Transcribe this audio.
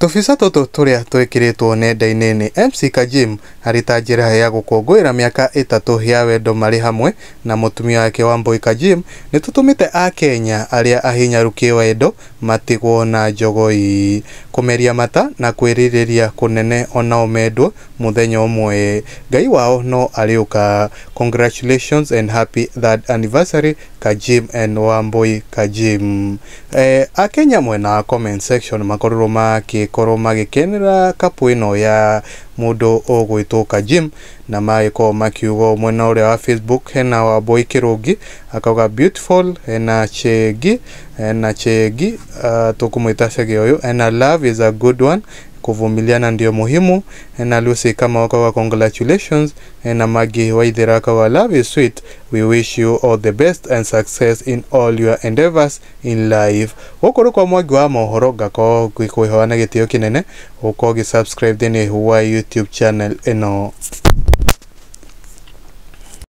Tũbica tũtũ tũrĩa twĩkĩrĩtwo nenda-inĩ nĩ MC Kajim harĩ ta njĩra ya gũkũngũĩra mĩaka 3 ya wendo marĩ hamwe na mũtumia wake Wambui Kajim nĩ tũtũmĩte akenya arĩa ahinyaru kĩwendo matigwo na njogoi kũmeria mata na kwĩrirĩria kũnene onao mendwo mũthenya ũmwe Ngai wao no arĩũka. Congratulations and happy third anniversary, Kajim and Wambui Kajim. Akenya mwena wa comment section makorirwo magĩkorwo magĩkenera kapu ĩno ya mũndũ ũgwĩtwo Kajim na magĩkorwo makiuga mwena ũrĩa wa Facebook hena Wambui Kĩrũngi akauga beautiful, hena Chegi, hena Chegi, tũkũmwĩta Chege ũyũ, hena love is a good one, kuvumiliana ndio muhimu, hena Lucy kama akauga congratulations, hena Maggie Waithera akauga love is sweet, we wish you all the best and success in all your endeavors in life. Gũkũ nĩ kwa Mwangi wa mohoro, ngakorwo ngĩkwĩhoya na gĩtĩo kĩnene ũkorwo ũgĩ subscribe thĩinĩ wa YouTube channel ĩno.